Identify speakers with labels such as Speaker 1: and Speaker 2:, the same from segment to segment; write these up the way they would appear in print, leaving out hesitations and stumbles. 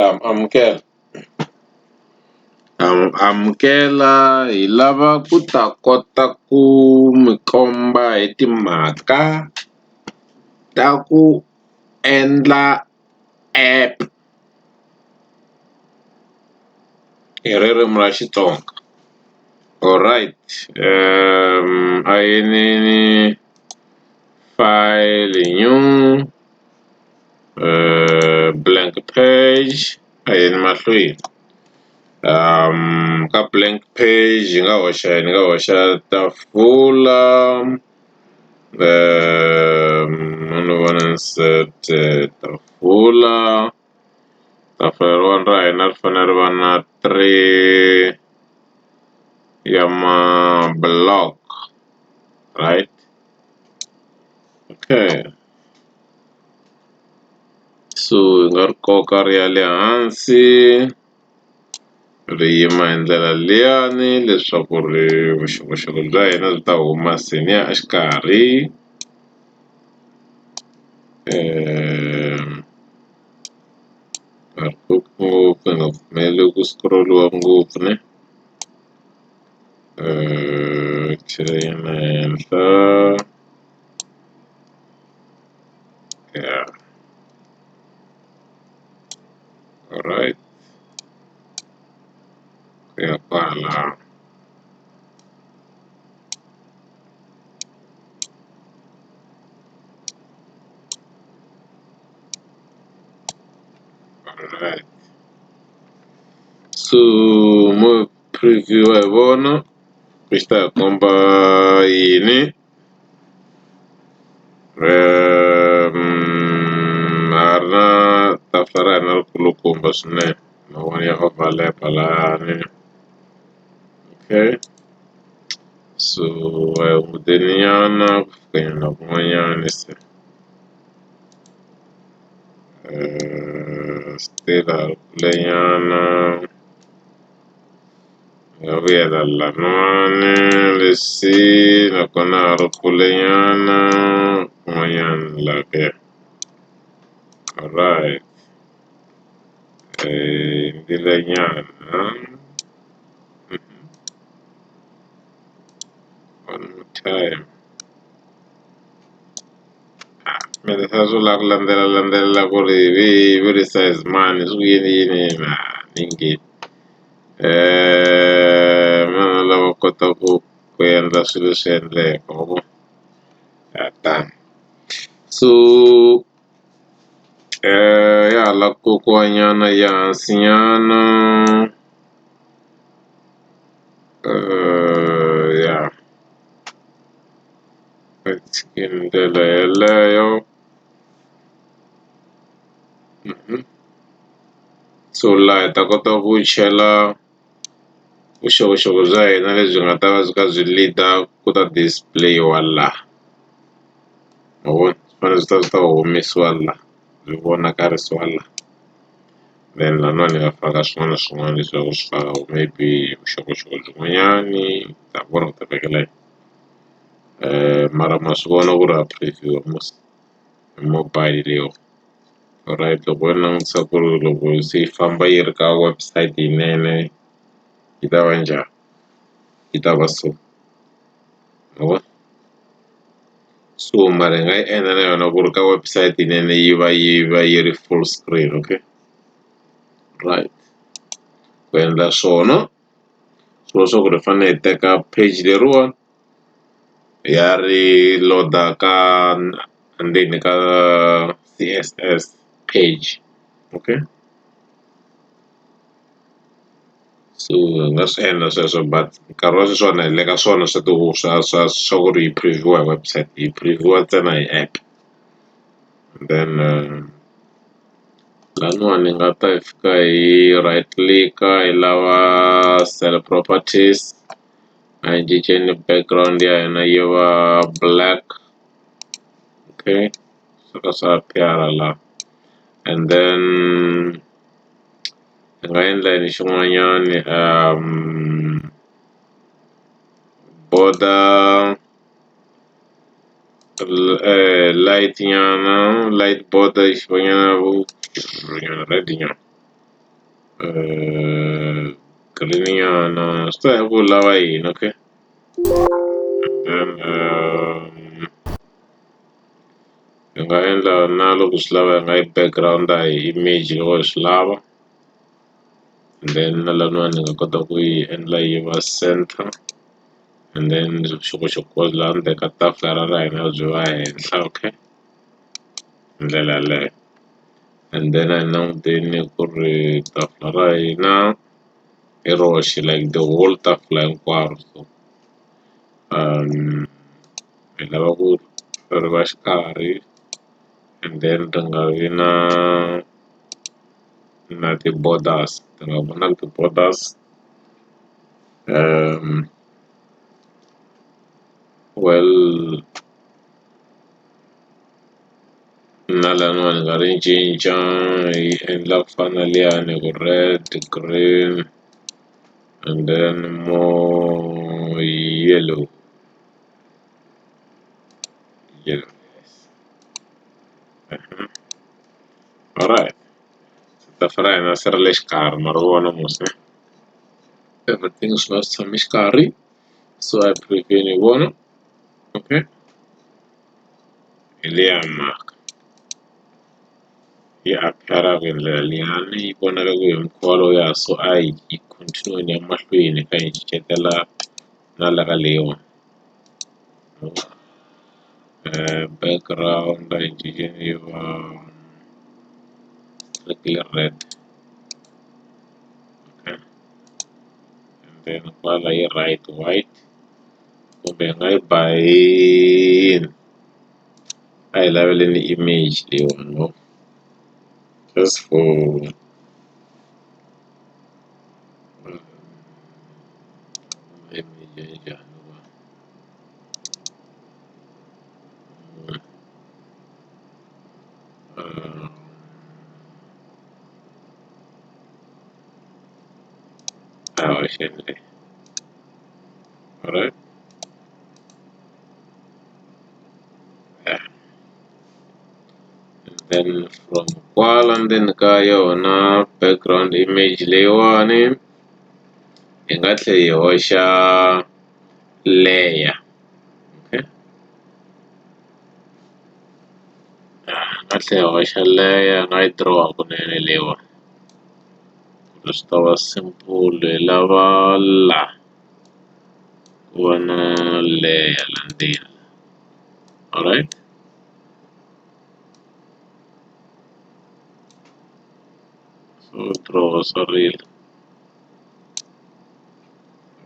Speaker 1: Amukela amukela hi lava ku ta kota ku mi komba hi timhaka ta ku endla app hi ririmi ra Xitsonga alright a yinini file new blank page a hi yeni mahlweni ka blank page hi nga hoxa yini hi nga hoxa tafula a no vona insert tafula tafula leriwani ra hina ri fanele ri va na three ya ma-block right okay so hi nga ri koka ri ya le hansi ri yima hi ndlela liyani leswaku ri vuxokoxoko bya hina byi ta huma se ni ya exikarhi a ri koki ngopfu hi nga pfumeleli ku scroll-iwa ngopfu ne chela nyana henhla ya alright ku ya kwala alright so mo preview hi vona ku xi ta hi komba yini ha ri na tafula ra hina ri kulukumba swinene ma vona ya overlap lahani okay so a hi hunguteni nyana ku fika nyana kun'wanyani se still ha ri kule nyana hi nga vuyela laniwani lesi nakona ha ri kule nyana kun'wanyana la ke alright hundzile nyana one more time mina swa swo lava ku landzelela landzelela ku ri vi vi ri size mani swi ku yini yini yini a ni ngheni mina lava kota ku endla swilo swi endleka wa vo ya tani so ya ha la ku kokiwa nyana ya hansi nyana ya hi tshikeni ndlela yeleyo so laha hi ta kota ku chela vuxokoxoko bya hina lebyi nga ta va byi kha byi lead-a ku ta display-iwa laha ma vona swi fanele swi ta swi ta humesiwa la byi vonakarisiwa la then laniwani hi nga faka swin'wana na swin'wana leswi hi swi fakaku maybe vuxokoxoko byin'wanyani ta vona ku ta vekela yini mara ma swi vona ku ri ha preview-wa mos hi mobile leyiwa alright loko ho langutisa ku ri loko se yi famba yi ri ka website yinene yi ta va njhani yi ta va so ma vo so mara hi nga yi endla na yona ku ri ka website yinene yi va yi va yi ri full screen okay right ku endla swona swi vula swa ku ri hi fanele hi teka page leriwani hi ya ri load-a ka ndzeni ka C_S_S page okay so hi nga swi endla sweswo but nkarhi wa sweswiwani a hi le ka swona swa swa swa swa ku ri hi preview-wa hi website hi preview-wa ntsena hi app then laniwani hi nga ta hi fika hi right click-a hi lava cell properties a hi cinceni background ya hina yi va black okay swo ka swa appear la and then hi nga endla yini xin'wanyani border light nyana light border yi nyana red nyana. Green nyana swi ta ya hi ku u lava yini okay then hi nga endla na loko swi lava hi nga yi background hi image loko hi swi lava and then na laniwani hi nga kota ku yi endla yi va center and then vuxokoxoko laha ndzeni ka tafula ra hina byi va henhla okay hi ndlela yaleyo and then a hi languteni ku ri tafula ra hina hi roxe like the whole tafula hinkwaro so hi lava ku ri va xikarhi and then ri nga vi na na ti-borders ti nga vonaki ti-borders well na laniwani hi nga ri cinca hi endla ku fana na liyani ku red green and then more yellow yellow yes alright tafula ra hina se ri le xikarhi ma ri vona mos ne everything swi va swi tshame xikarhi so a hi preview-ni hi vona okay hi liya mhaka yi appear-aka hi ndlela liyani yi vonaka ku hi mukhuva lowuya so a hi continue ya mahlweni hi kha hi cincetela na la ka leyiwani background a hi cinceni yi va strictly red okay and then kwala yi right white kumbe hi nga yi ba hi yini a hi laveleni image leyiwani no just for image ya njhani a hoxeni leyi alright yeah. And then from kwala ndzeni ka yona background image leyiwani hi nga tlhela hi hoxa layer okay hi nga tlhela hi hoxa layer hi nga yi dirowa kunene leyiwani ku ri swi ta va simple hi lava la ku va na layer la ndzeni alright so dirowa swa rila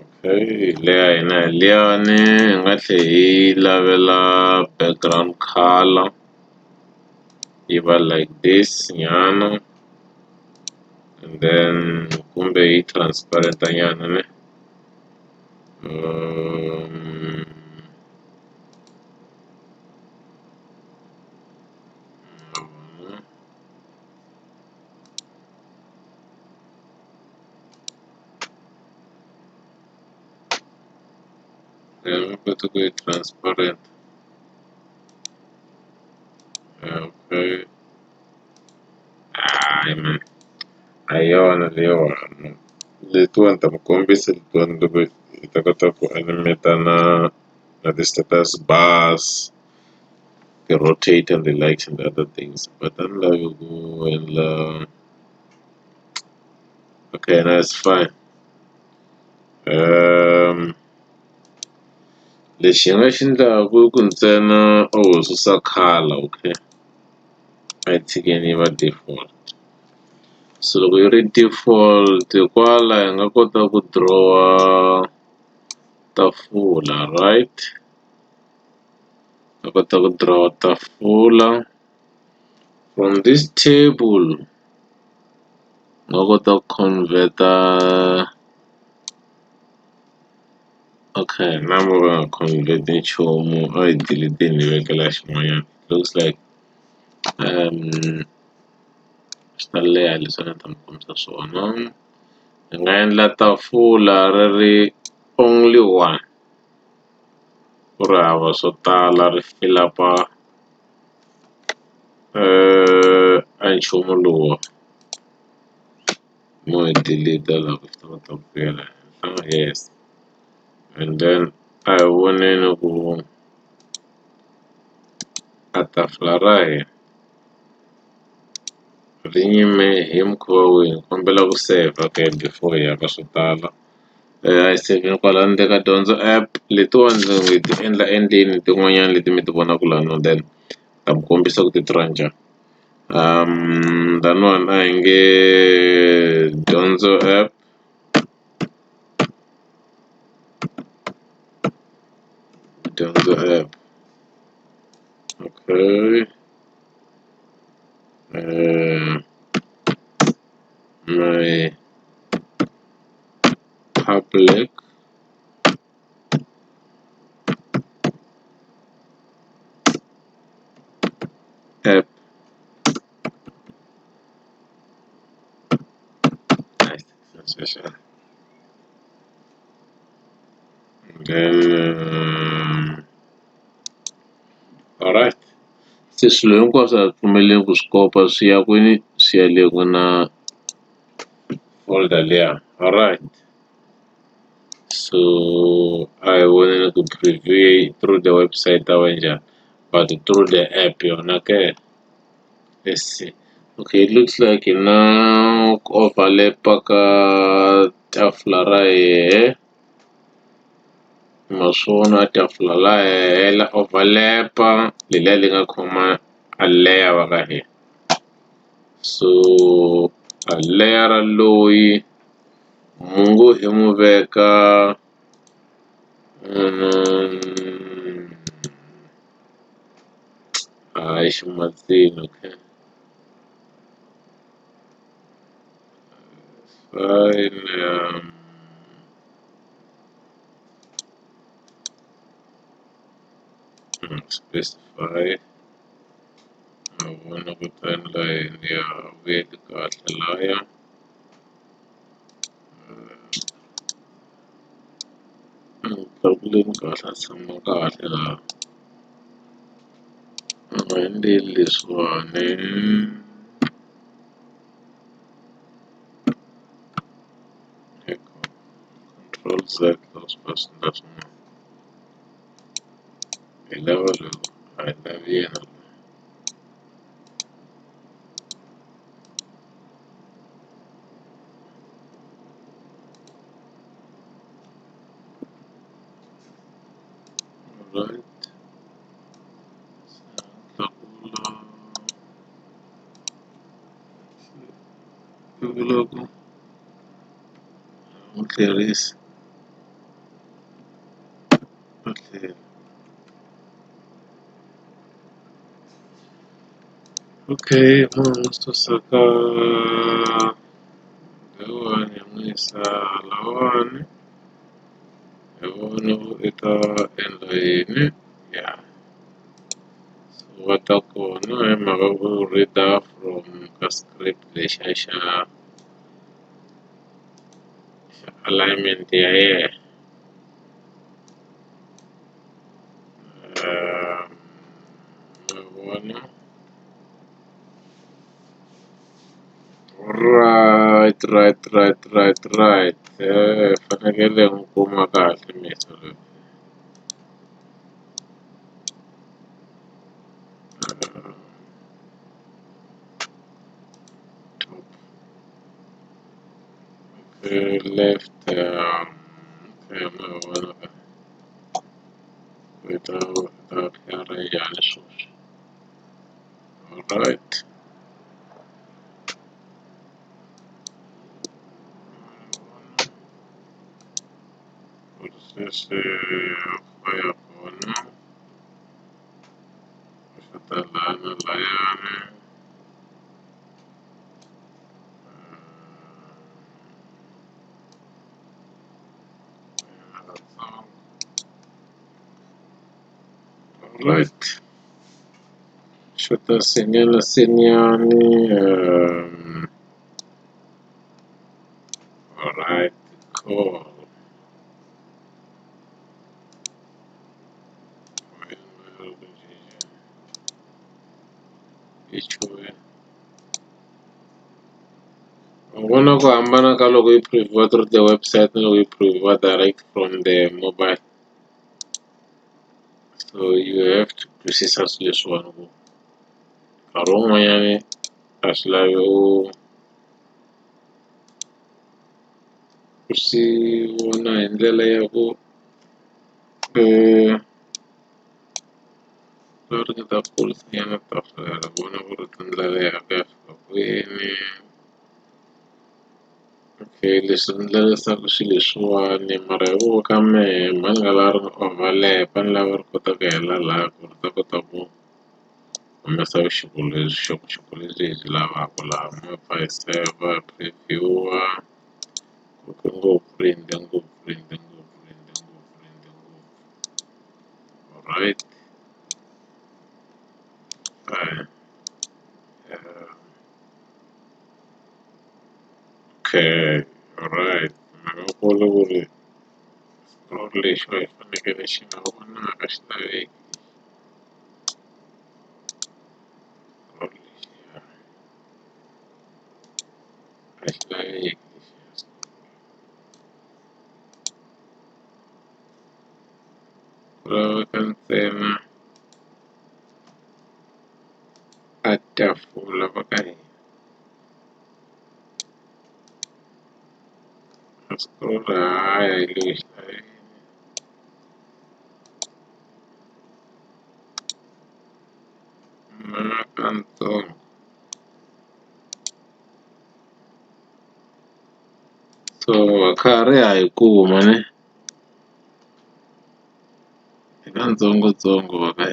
Speaker 1: okay leya hina hi liyani hi nga tlhela hi lavela background color yi va like this nyana and then kumbe yi transparent nyana ne yeah, kota ku yi transparent okay hayi man a hi yona leyiwani letiwani ta mi kombisa letiwani loko hi ta kota ku animate na na ti-status bars ti-rotate and the likes and the other things but a ni lavi ku endla okay no it's fine lexi hi nga xi endlaku i ku ntsena u ho susa colour okay a hi tshikeni yi va default so loko yi ri default kwala hi nga kota ku dirowa tafula right hi kota ku dirowa tafula from this table nga kota ku convert-a okay na mo va nga convert nchumu a hi delete-ni hi vekela xin'wanyana looks like swi ta leha leswi a nga ta mi kombisa swona hi nga endla tafula ri ri only one ku ri hava swo tala ri fill up-a a nchumu luwa Mo hi delete laha ku swi ta kota ku vuyela henhla yes and then a hi voneni ku a tafula ra hina ri yime hi mukhuva wihi ni kombela ku saver ke before hi ya ka swo tala a hi sevheni kwala ndzeni ka dyondzo app letiwani hi ti endla endleni tin'wanyani leti mi ti vonaku lani then ta mi kombisa ku ti tirha njhani laniwani a hi nge dyondzo app dyondzo app okay my public app then all right se swilo hinkwaswo a hi pfumeleli ku swi kopa swi ya kwini swi ya le ku na folder liya alright so a hi voneni ku preview through the website ta va njhani but through the app yona ke let's see okay it looks like na ku overlap-a ka tafula ra yehe ma swi vona tafula la hehe la overlap-a leliya li nga khoma a layer wa ka hina so a layer loyi mungu hi n'wi veka hayi ximatsini okay fine specify ma vona kutani layeni ya vuyeli kahle laya tlakuleni kahle a tshama kahle laha u nga endleli leswiwani control Z loko swi fika swi endla swin'wana hi lava lowu a hi lavi yena. Alright tlakula ivi loko n'wi tlherisa a tlhela okay munhu n'wi susa ka leyiwani hi n'wi yisa halawani hi vona ku i ta endla yini ya so va ta kona hi mhaka ku read-a from ka script lexiya xa xa alignment ya yena ma vona right right right right right fanekele n'wi kuma kahle misa loyi top okay left okay ma vona ka i ta ta ri njhani sweswi alright sweswi fa ya kona u xota lana layani alright xota senyana senyani alright cool Each way. Vona ku hambana ka loko yi preview through the website na loko yi preview direct from the mobile. So you have to twisisa swilo leswiwani ku nkarhi wun'wanyani a swi lavi u swi vona hi ndlela ya ku no ringeta ku kurisa nyana tafula ra vona ku ri tindlela ya ku ya fika kwini. Okay leswi ndlerisaka swilo leswiwani mara hi ku ka mehe mhani nga lava ri overlap ni lava ri kota ku hela laha ku ri ta kota ku humesa vuxokoxoko lebyi hi byi lavaka laha mo pfa hi saver hi preview-a ngopfu rindze ngopfu rindze ngopfu rindze ngopfu rindze ngopfu alright okay alright mhaka kulu ku ri scroll lexiwa hi fanekele xi nga vonaka xi laveki scroll lexiya a xi laveki lexiya. Ku laveka ntsena a tafula va ka hina a scroll haya hi lexi na katsongo. So kha ha yi kuma ne hi katsongotsongo va ka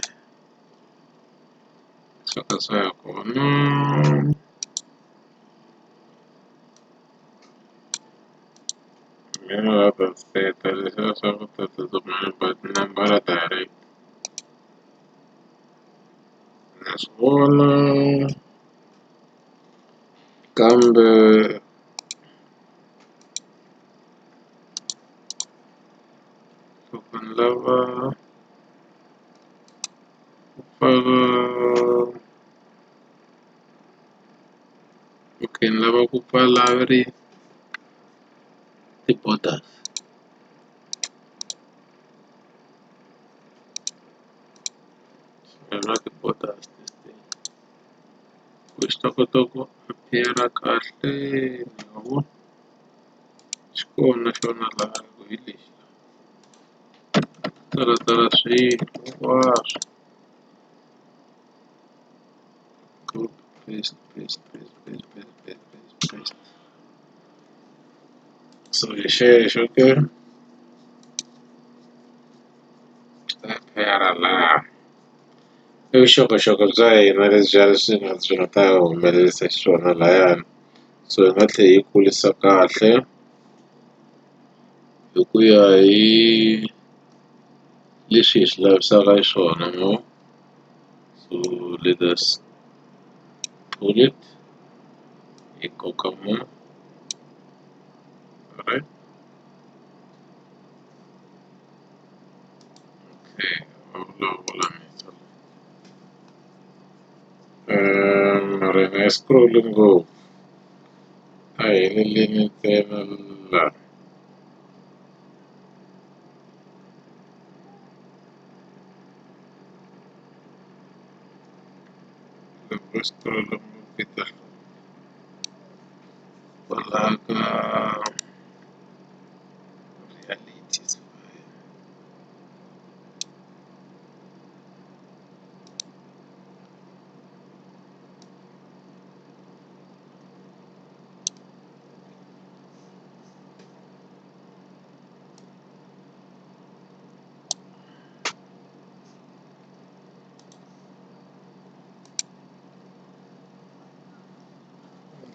Speaker 1: swo ka swa ya kona. Mina va ta seta leswiya swa ku ta tsutsuma but nambara direct na swi vona kambe loko ni lava ku pfala okay ni lava ku pfala ri ti-borders. Na ti-borders this thing ku xi ta kota ku appear-a kahle ma vona xi kona xona laha ku hi lexi talatala swilo hinkwaswo copy paste paste paste paste paste paste paste paste so hi xexo ke xi ta appear-a laha i vuxokoxoko bya hina lebyiya leswi nga byi nga ta humelerisa xiswona layani so hi nga tlhela hi kulisa kahle hi ku ya hi leswi hi swi lavisaka xiswona mo so let us pull it hi koka mo alright okay va vulavula mara hi nga scroll ngopfu a hi heleleni ntsena laha. Loko scroll ngopfu yi ta kwalaha ka reality is fine.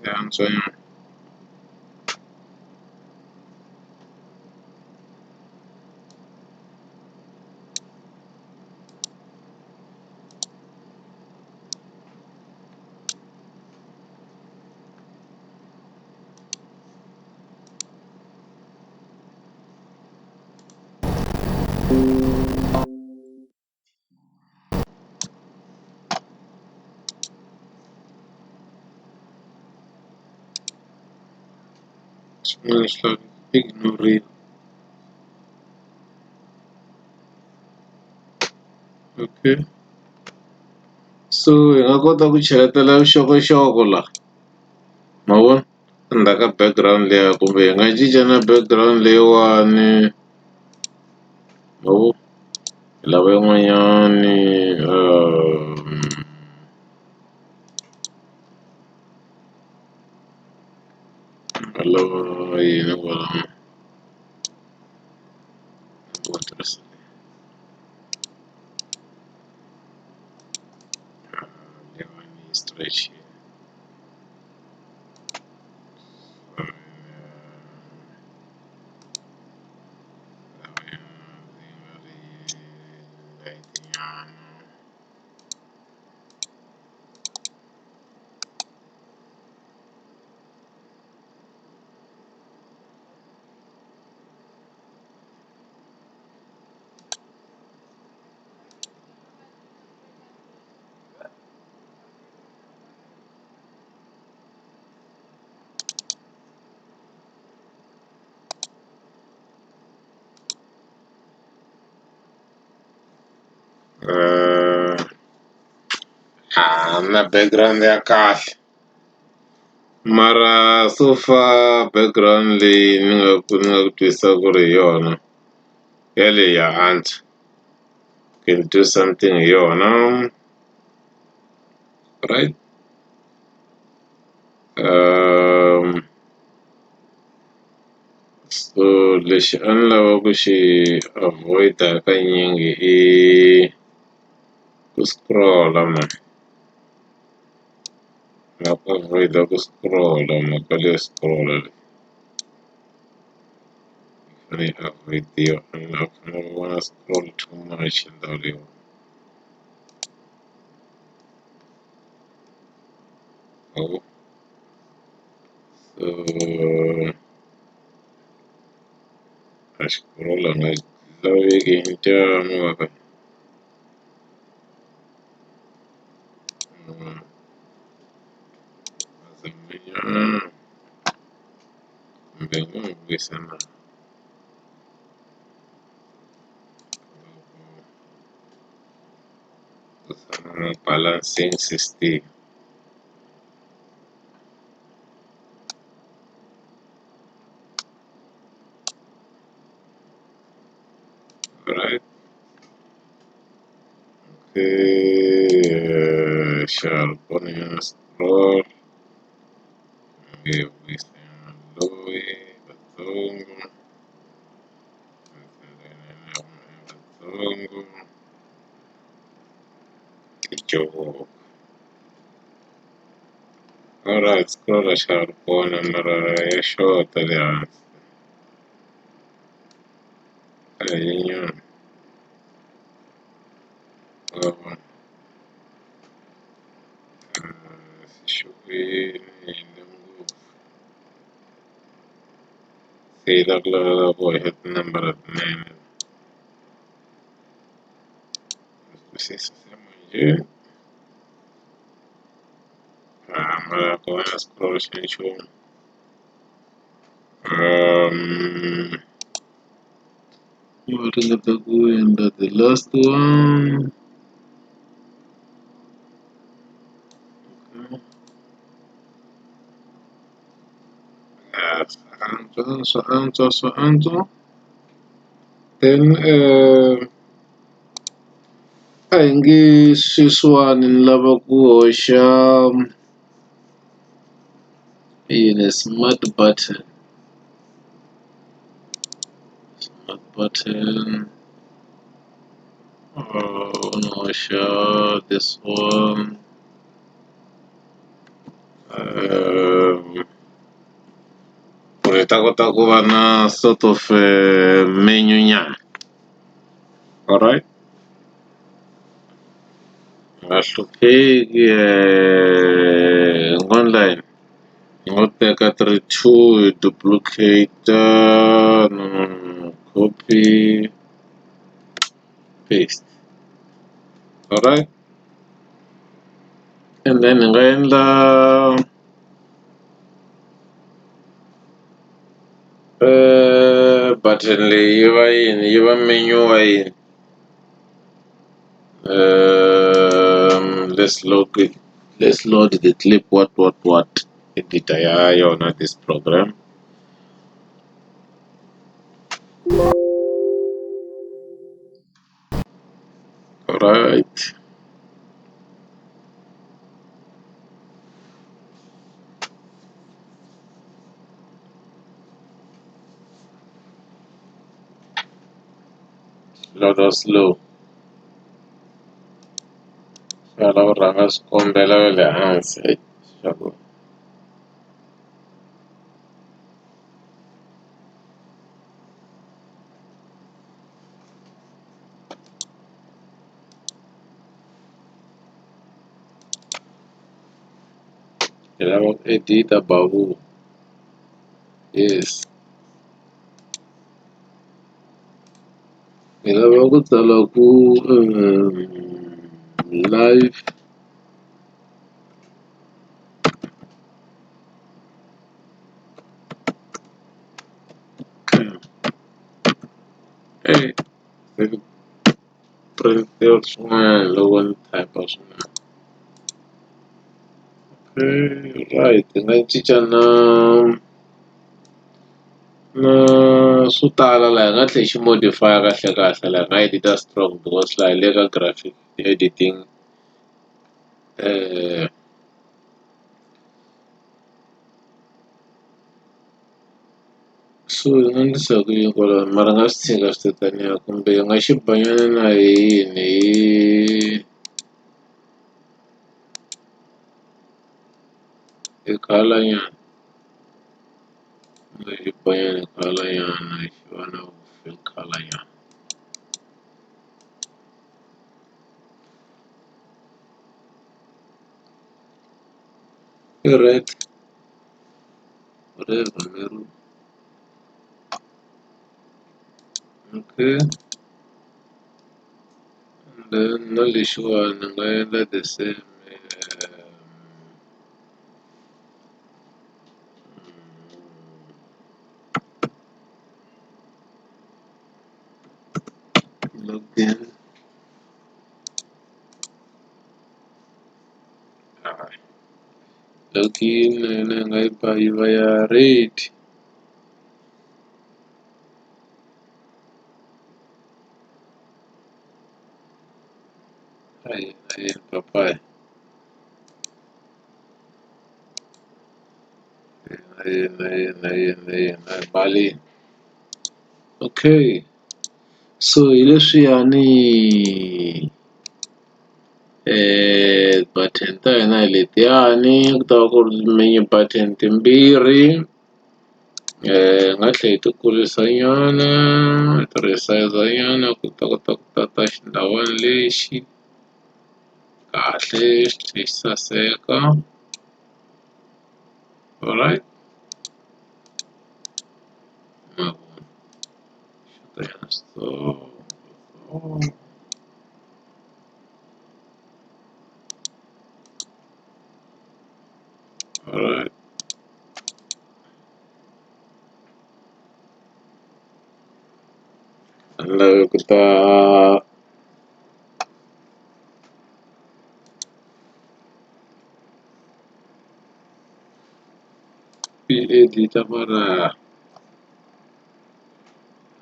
Speaker 1: Ya antswa nyana. Swin'wana swi lava ignore-iwa okay so hi nga kota ku cheletela vuxokoxoko la ma vona endzhaku ka background liya kumbe hi nga cinca na background leyiwani ma vo hi lava yin'wanyani hi lava yini kwalano leyiwani yi stretch. A na background ya kahle mara so far background leyi ni nga ku ni nga ku twisisa ku ri hi yona yaleyi ya antswa can do something hi yona right. So lexi a ni lava ku xi avoid-a hakanyingi i ku scroll-a man na ku avoid-a ku scroll-a mhaka leyo scroll-a leyi yi fanele yi avoid-iwa a ni vona scroll too much ndhawu leyiwani. Ma vo so a xikolo a nga laveki hi kumbe hi ngo n'wi vuyisa na balancing system. Right okay xa ha ri kona nyana scroll hi vuyisa loyi katsongo katsongo tinjhovo alright scroll a xa ha ri kona mara ya xota le hansi a hi nyana xi ngopfu se yi la ku laveka ku hoxa tinambara tinene twisisa se manjhe a mara ku va na scroll xa nchumu va ringeta ku endla the last one. Swa antswa swa antswa swa antswa then a hi nge sweswiwani ni lava ku hoxa yini smart button smart button ni hoxa this one ku ri hi ta kota ku va na sort of menu nyana alright nga hlupheki hi online hi ngo teka 3 2 hi duplicate no no no copy paste alright and then hi nga endla Button leyi yi va yini yi va menu wa yini let's load it let's load the clip what what what editor ya yona this program. Right. Load slow. Swi lava u rhanga swi kombela va le hansi swa ku hi lava ku edit-a bavu yes hi lava ku tsala ku live se ku print swin'wana loko ni type swin'wana okay right hi nga cinca na na swo tala laha hi nga tlhela xi modify kahle kahle laha hi nga edit-a strong because laha hi le ka graphic editing so hi nga endlisa ku yini kwalano mara nga swi tshika swi te taniya kumbe hi nga xi banyana na hi yini hi hi colour nyana hi xi banyana hi colour nyana xi va na fill colour nyana. I red whatever maroon okay and then na lexiwani ni nga endla the same login login na yona hi nga yi ba yi va ya red. Ahee papayi yena bali okay so hi leswiyani button ta hina hi letiyani ku ta va ku ri menu button timbirhi hi nga tlhela hi ti kurisa nyana hi ti resize nyana ku ta kota ku tata xindhawana lexi kahle xi tlhela xi saseka alright mavona switsongo alright ni lave ku ta yi edit-a mara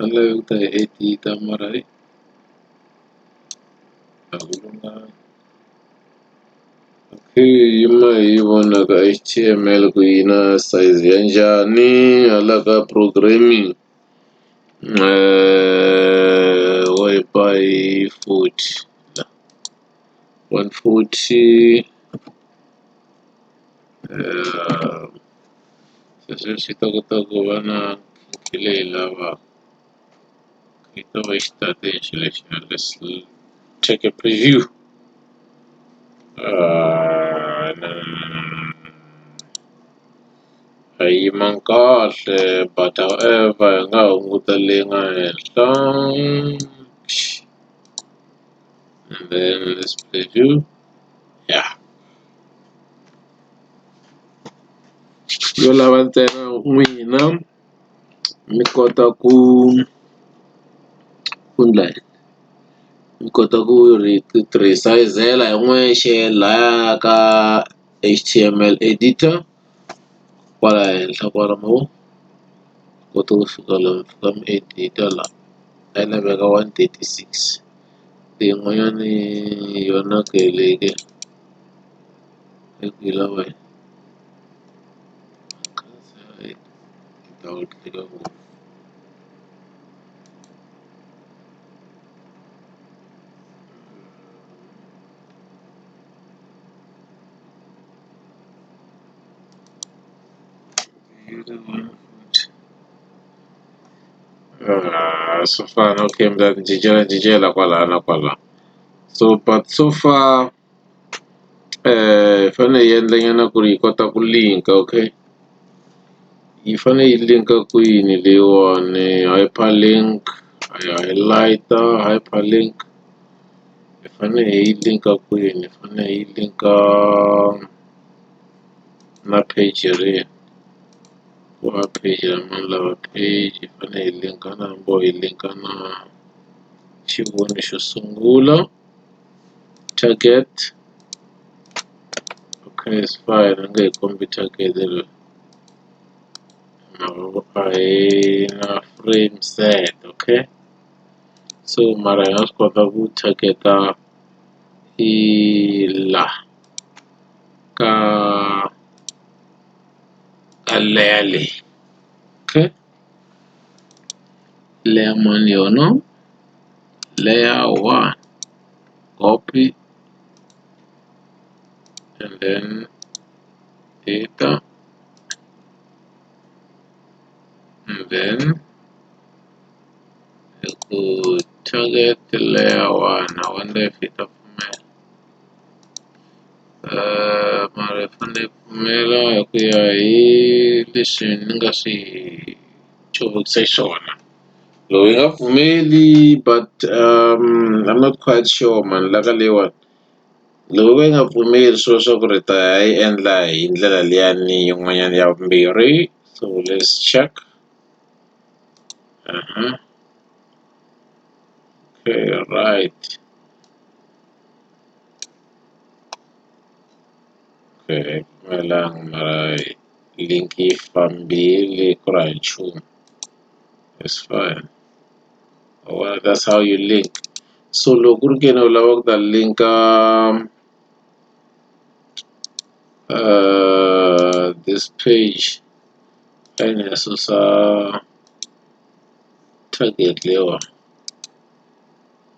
Speaker 1: a ni lavi ku ta yi edit-a mara a ku lunghanga okay yima hi yi vona ka H_T_M_L ku yi na size ya njhani hala ka programming wo yi ba hi 40 la 140 sweswo swi ta kota ku va na nkhinkhi leyi lavaka yi ta va xi tate xilo lexiya let's take a preview. No, no, no, no, no. A yi yimanga kahle but however hi nga hunguta leyi nga henhla and then let's preview yeah yo lava ntsena n'wina. Mi kota ku ku endla yini mi kota ku ri ti resizela hi n'wexe laya ka HTML editor kwala henhla kwala ma vo kota ku fika la mi fika mi edit-a la a yi laveka 136 leyin'wanyani yona ke leyi ke i ku yi lava yini double click ku swo fana okay mi ta ni cincela cincela kwalaya na kwalaya so but so far hi fanele hi endla nyana ku ri yi kota ku link-a okay yi fanele yi link-a kwini leyiwani hyperlink hi highlight-a hyperlink hi fanele hi yi link-a kwini hi fanele hi yi link-a na page rihi ku va page ya mani lava page hi fanele hi link-a na hi link-a na xivoni xo sungula target okay it's fine a nge he kombi target leyi a hi na frame set okay so mara hi nga swi kota ku target-a i la ka ka layer leyi okay layer mani yona layer 1 copy and then data and then ku target layer 1 I wonder if yi ta pfumela mara yi fanele yi pfumela hi ku ya hi leswi ni nga swi chovekisa xiswona loko yi nga pfumeli but I'm not quite sure man la ka leyiwani loko yo ka yi nga pfumeli swi vula swa ku ri ta ya yi endla hi ndlela liyani yin'wanyana ya vumbirhi so let's check okay right okay a yi pfumelanga mara link yi fambile ku ri hava nchumu it's fine well that's how you link so loko ku ri ke ni u lava ku ta linka this page a yi ni ya susa target leyiwani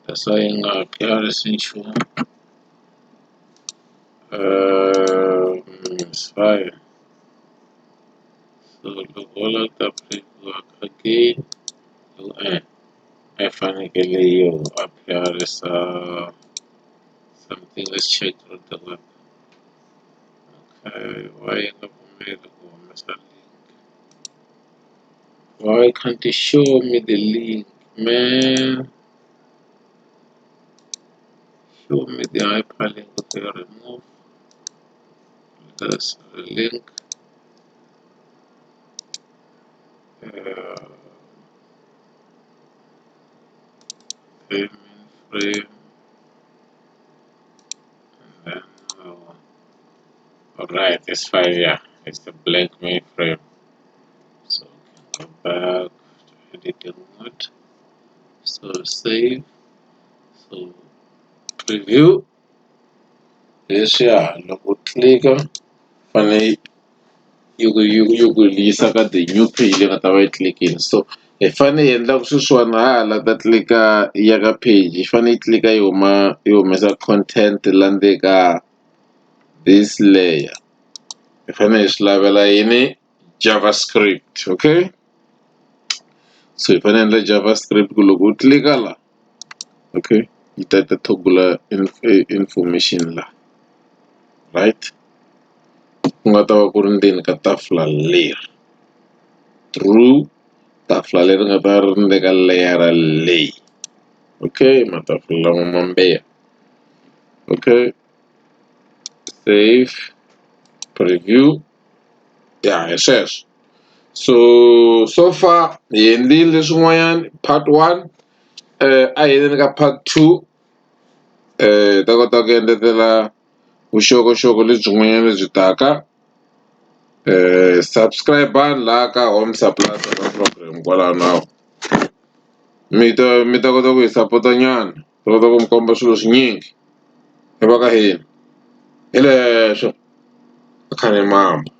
Speaker 1: that's why yi nga appear-isi nchumu it's fine so loko u lava ku ta preview again a yi fanekele yi appear-isa something let's check through the web okay why yi nga pfumeli ku humesa link why can't you show me the link man show me the hyperlink okay remove this link payment frame and then all right it's fine yeah it's the blank mainframe so we can go back to editing mode so save so preview leswiya loko u tlika fanele yi ku yi ku yi ku yisa ka the new page leyi nga ta va yi tlilikini so hi fanele hi endla sweswiwani ha ha la ta tlika ya ka page yi fanele yi tlika yi huma yi humesa content la ndzeni ka this layer hi fanele hi swi lavela yini javascript okay so hi fanele hi endla javascript ku loko u tlika la okay yi ta ta toggle information la right ku nga ta va ku ri ndzeni ka tafula leri through tafula leri nga ta ri ndzeni ka leyara leyi okay matafula lama mambirhi okay save preview ya hi sweswo so So far hi endlile swin'wanyana part 1, a hi yeleni ka part 2, hi ta kota ku endletela vuxokoxoko lebyin'wanyana lebyi taka. Subscribe-ani laha ka Home Supply program kwalano mi ta mi ta kota ku hi sapota nyana ta kota ku mi komba swilo swinyingi hi va ka hina hi leswo a khale mamba.